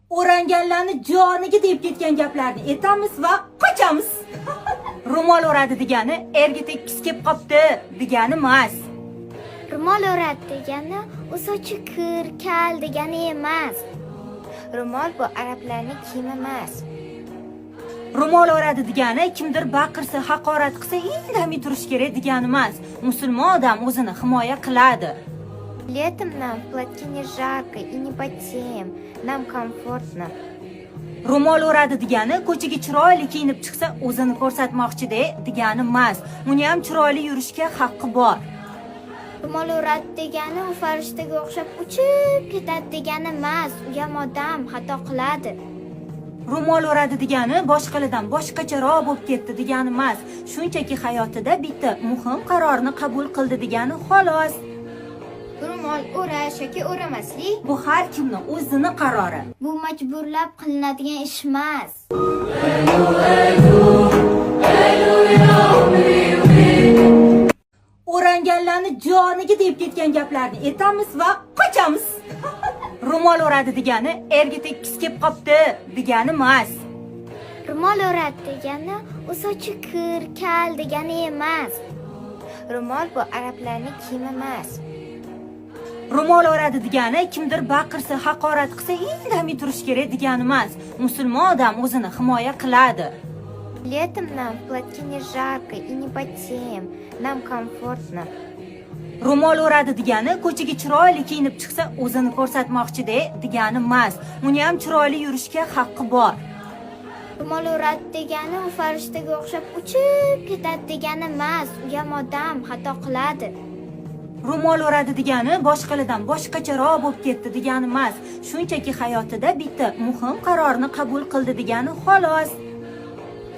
O'ranganlarni joniga tegib ketgan gaplarni aytamiz va qochamiz. Ro'mol o'radi degani erga tekkisi kelib qopti degani emas. Ro'mol o'radi degani u sochi kir, kal degani emas. Ro'mol bu arablarning kiyimi emas. Ro'mol o'radi degani kimdir baqirsa, haqorat qilsa, indamay turish kerak degani emas. Musulmon odam o'zini himoya qiladi. Летом нам в платке не жарко и не потеем, нам комфортно. Ro'mol o'radi degani ko'chaga chiroyli kiyinib chiqsa, o'zini ko'rsatmoqchida degani emas. Uni ham chiroyli yurishga haqqi bor. Ro'mol o'radi degani u farishtaga o'xshab uchib ketadi degani emas. U ham odam, xato qiladi. Ro'mol o'radi degani boshqalardan boshqacharoq bo'lib ketdi degani emas. Shunchaki hayotida bitta muhim qarorni qabul qildi degani, xolos. Ro'mol o'rash yoki o'ramaslik Bu har kimni o'zini qarori. Bu majburlab qilinadigan ish emas. O'ranganlarni joniga tegib ketgan gaplarni aytamiz va qochamiz. Ro'mol o'radi degani erga tekkisi kelib qopti degani emas. Ro'mol o'radi degani u sochi kir, kal degani emas. Ro'mol bu arablarning kiyimi emas. Ro'mol o'radi degani kimdir baqirsa, haqorat qilsa, indamay turish kerak degani emas. Musulmon odam o'zini himoya qiladi. Летом нам в платке не жарко и не потеем, нам комфортно. Ro'mol o'radi degani ko'chaga chiroyli kiyinib chiqsa, o'zini ko'rsatmoqchida degani emas. Uni ham chiroyli yurishga haqqi bor. Ro'mol o'radi degani u farishtaga o'xshab uchib ketadi degani emas. U ham odam, xato qiladi. Ro'mol o'radi degani boshqalardan boshqacharoq bo'lib ketdi degani emas. Shunchaki hayotida bitta muhim qarorni qabul qildi degani, xolos.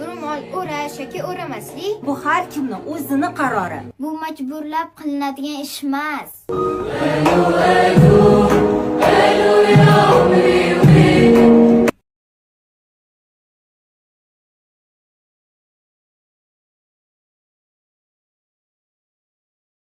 Ro'mol o'rash yoki o'ramaslik Bu har kimni o'zini qarori. Bu majburlab qilinadigan ish emas.